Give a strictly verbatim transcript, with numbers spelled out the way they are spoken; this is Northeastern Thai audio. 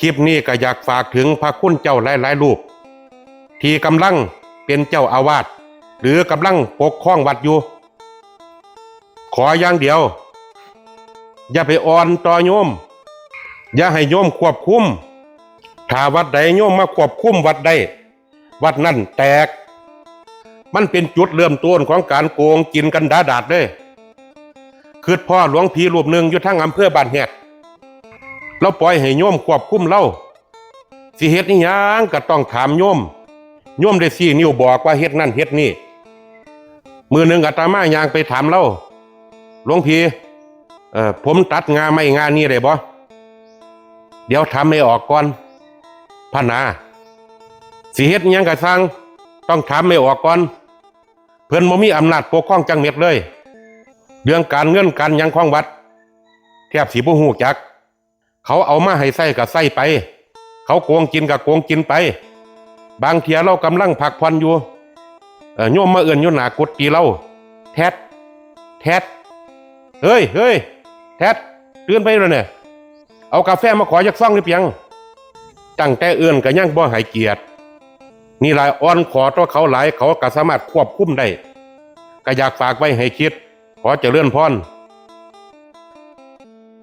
คลิปนี้ก็อยากฝากถึงพระคุณเจ้าหลายๆรูป ที่กำลังเป็นเจ้าอาวาส หรือกำลังปกครองวัดอยู่ ขออย่างเดียว อย่าไปอ่อนต่อโยม อย่าให้โยมควบคุม ถ้าวัดใดโยมมาควบคุมวัดได้ วัดนั่นแตก มันเป็นจุดเริ่มต้นของการโกงกินกันดาดาดเลย คิดพ่อหลวงพี่รูปหนึ่งอยู่ทางอำเภอบ้านแฮด ลาวปล่อยให้โยมควบคุมลาว สิเฮ็ดอิหยังก็ต้องถามโยม โยมได้ชี้นิ้วบอกว่าเฮ็ดนั่นเฮ็ดนี่ มื้อหนึ่งอาตมาย่างไปถามลาว หลวงพี่ เอ่อ ผมตัดงาไม้งานี่ได้บ่ เดี๋ยวถามแม่ออกก่อน พะนา สิเฮ็ดอิหยังก็ซ่าง ต้องถามแม่ออกก่อน เพิ่นบ่มีอำนาจปกครองจักเม็ดเลย เรื่องการเงินการหยังของวัด แทบสิบ่ฮู้จัก เขาเอามาให้ใช้ก็ใช้ไป เขาโกงกินก็โกงกินไป บางเทื่อลาวกำลังพักผ่อนอยู่ เอ่อ โยมมาเอิ้นอยู่หน้ากุฏิลาว แท็ด แท็ด เฮ้ย เฮ้ย แท็ด ตื่นไปแล้วเนี่ย เอากาแฟมาขอจักซองหรือเปล่า ตั้งแต่เอิ้นก็ยังบ่ให้เกียรติ นี่ล่ะอ่อนขอต่อเขาหลาย เขาก็สามารถควบคุมได้ ก็อยากฝากไว้ให้คิด ขอเจริญพร